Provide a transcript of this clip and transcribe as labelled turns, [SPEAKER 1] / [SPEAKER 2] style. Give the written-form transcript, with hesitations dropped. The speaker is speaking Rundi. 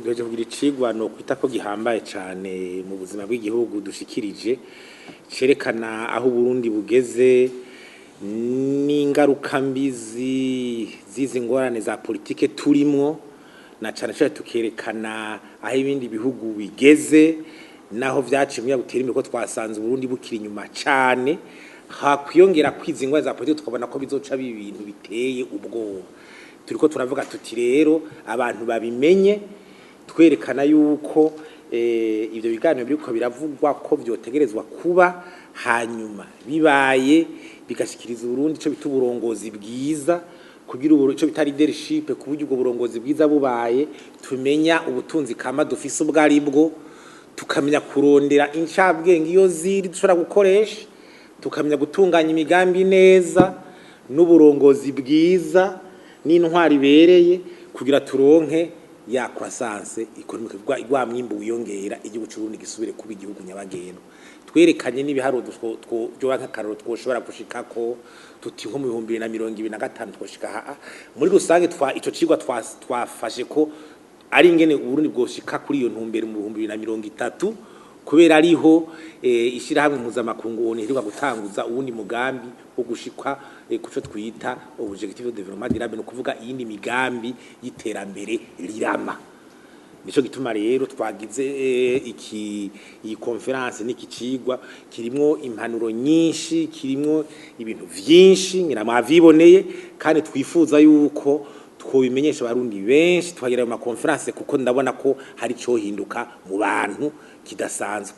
[SPEAKER 1] Duheje kugira icigwa no kwita ko gihambaye cane mu buzima bw'igihugu dushikirije, cerekana aho Uburundi bugeze n'ingaruka mbi z'izi ngorane za politike turimwo, na cane cane tukerekana aho ibindi bihugu bigeze naho vyaciye kugira butere imbere, ko twasanze Uburundi bukiri inyuma cane. Hakwiyongera kwizi ingorane za politike, tukabona ko bizoca biba ibintu biteye ubwoba. Turiko turavuga tuti rero abantu babimenye, twerekana yuko ivyo biganiro biriko biravugwa ko vyotegerezwa kuba, hanyuma bibaye bigashikiriza Uburundi ico bita uburongozi bwiza, kugira ico bita leadership, ku buryo ubwo burongozi bwiza bubaye tumenya ubutunzi kama dufise ubwo aribwo, tukamenya kurondera incabwenge iyo ziri dushobora gukoresha, tukamenya gutunganya imigambi neza n'uburongozi bwiza n'intwari ibereye, kugira turonke ya croissance économique, rwa mwimbu wiyongera, igihugu c'Uburundi gisubire kuba igihugu nyabagendwa. Twerekanye n'ibiharuro vyoba nk'akarorero twoshobora gushikako, tuti nko mu 2025 twoshika aha. Muri rusange ico cigwa twafashe ko ari ingene Uburundi bwoshika kuri iyo ntumbero mu 2030, kubera ariho ishirahamwe mpuzamakungu ONU iheruka gutanguza uwundi mugambi wo gushika kuco twita objectif de développement durable, no kuvuga iyindi migambi y'iterambere rirama. Nico gituma rero twagize iki iyi conférence n'iki cigwa kirimwo impanuro nyinshi, kirimwo ibintu vyinshi ngira mwavyiboneye, kandi twifuza yuko twobimenyesha Abarundi benshi, tukagira ayo ma conférences, kuko ndabona ko hari cohinduka mu bantu kidasanzwe.